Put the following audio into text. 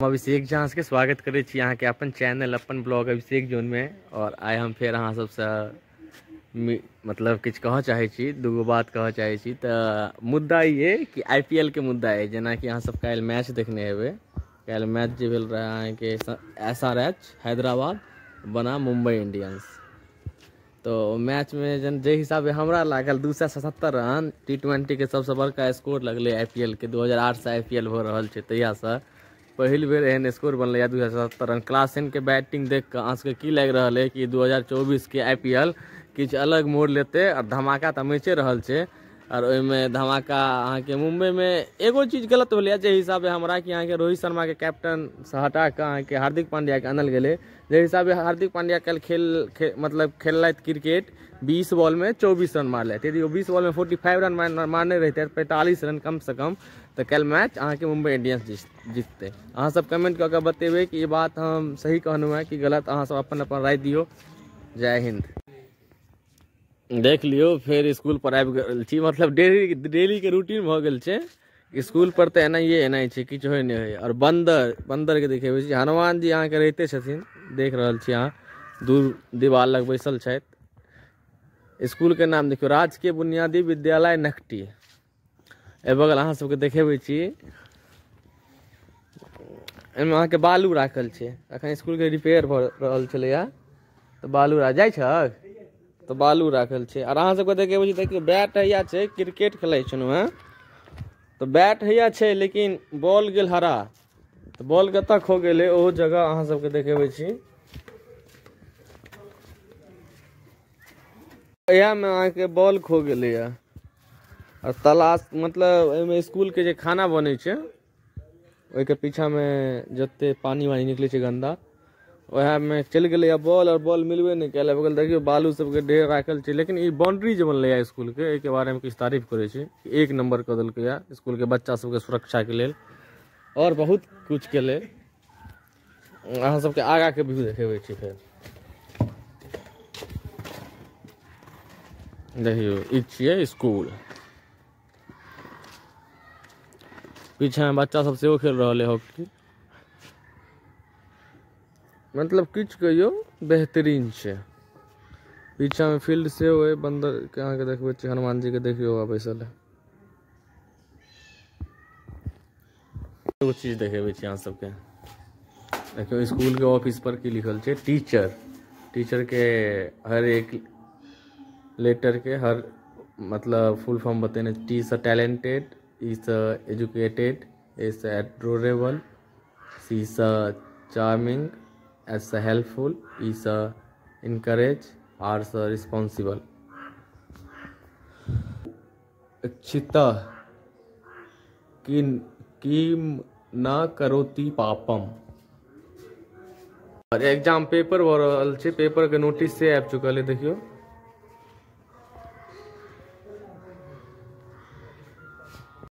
हम अभिषेक झा के स्वागत करै छी अहाँके अपन चैनल अपन ब्लॉग अभिषेक जोन में। और आइ हम फेर अहाँ सबसँ मतलब किछु कहऽ चाहै छी, दूगो बात कहऽ चाहै छी। तऽ मुद्दा ई अइ कि IPL के मुद्दा अइ, जेनाकि अहाँ सब काल्हि मैच देखने हेबै। काल्हि मैच जे भेल रहै अहाँके SRH Hyderabad बना मुम्बई इंडियंस। तो मैच में जन जे हिसाबे हमरा लागल 277 रन T20 के सबसँ बड़का स्कोर लगलै IPL के। 2008 से IPL भऽ रहल छै, तहियासँ पहिल बेर एहन स्कोर बनलै 277 रन। क्लासेन के बैटिंग देख कऽ अहाँ सबके की लागि रहल है कि 2024 के IPL किछु अलग मोड़ लेतै? और धमाका तऽ मचे रहल छै। और ओहिमे धमाका अहाँके मुम्बई में एगो चीज गलत भेलै जे हिसाबे हमरा कि अहाँके रोहित शर्मा के कैप्टन से हटा कऽ अहाँके हार्दिक पांड्या के आनल गेलै। जे हिसाबे हार्दिक पांड्या काल्हि खेल खे, मतलब खेललथि क्रिकेट, 20 बॉल में 24 रन मारलथि। यदि ओ 20 बॉल में 45 रन मारने रहितै, 45 रन कम से कम, तऽ काल्हि मैच अहाँके मुम्बई इंडियंस जीततै। अहाँ सब कमेंट कऽ के बतेबै कि ई बात हम सही कहलहुँ हेँ कि गलत। अहाँ सब अपन अपन राय दियौ। जय हिंद। देख लियौ, फेर स्कूल पर आबि गेल छी। मतलब डेली डेली के रूटीन भऽ गेल छै। स्कूल पर तऽ एनाहिए एनाइ छै, किछु होइ नहि होइ। आओर बन्दर बन्दर के देखेबै छी। हनुमान जी अहाँके रहिते छथिन, देख रहल छी अहाँ, दूर दीवार लग बैसल छथि। स्कूल के नाम देखियौ, राजकीय बुनियादी विद्यालय नकटी। एहि बगल अहाँ सबके देखेबै छी, एहिमे अहाँके बालू राखल छै। अखन स्कूल के रिपेयर भऽ रहल छलैया तऽ बालू जाइ छक तऽ बालू राखल छै। और अहाँ सबके देखेबै छी, देखियौ बैट हैया छै, क्रिकेट खेलै छलहुँ हेँ तऽ बैट हैया छै, लेकिन बॉल गेल हरा, तऽ बॉल कतऽ खो गेलै ओहो जगह अहाँ सबके देखेबै छी। इएहमे अहाँके बॉल खो गेलैया। और तलाश मतलब एहिमे स्कूल के जे खाना बनै छै ओहिके पीछामे जते पानी वानी निकलै छै गन्दा, ओएहमे चलि गेलैया बॉल, और बॉल मिलबे नहि कयल। बगल देखियौ बालू सबके ढेर राखल छै। लेकिन ई बाउंड्री जे बनलैया स्कूल के, एहिके बारेमे किछु तारीफ करै छी, एक नंबर कऽ देलकैया स्कूल के बच्चा सबके सुरक्षा के लेल, और बहुत कुछ के लेल। अहाँ सबके आगा के व्यू देखेबै छी। फेर देखियौ ई छियै स्कूल, पीछा में बच्चा सब सेहो खेल रहल है हॉकी। मतलब किछु कहियौ बेहतरीन छै। पीछा में फील्ड सेहो है। बंदर के अहाँके देखबै छी, हनुमान जी के देखियौ बैसल है। एगो चीज देखेबै छी अहाँ सबके, देखियौ स्कूल के ऑफिस पर की लिखल छै, टीचर। टीचर के हर एक लेटर के हर मतलब फुल फॉर्म बतेने। टी से टैलेंटेड, ई से एजुकेटेड, ए से एडोरेबल, सी से चार्मिंग, एस से हेल्पफुल, ई से इनकरेज, आर से रिस्पॉन्सिबल। इच्छिता किम न करोति पापम। और एग्जाम पेपर भऽ रहल छै, पेपर के नोटिस से आबि चुकल है। देखियौ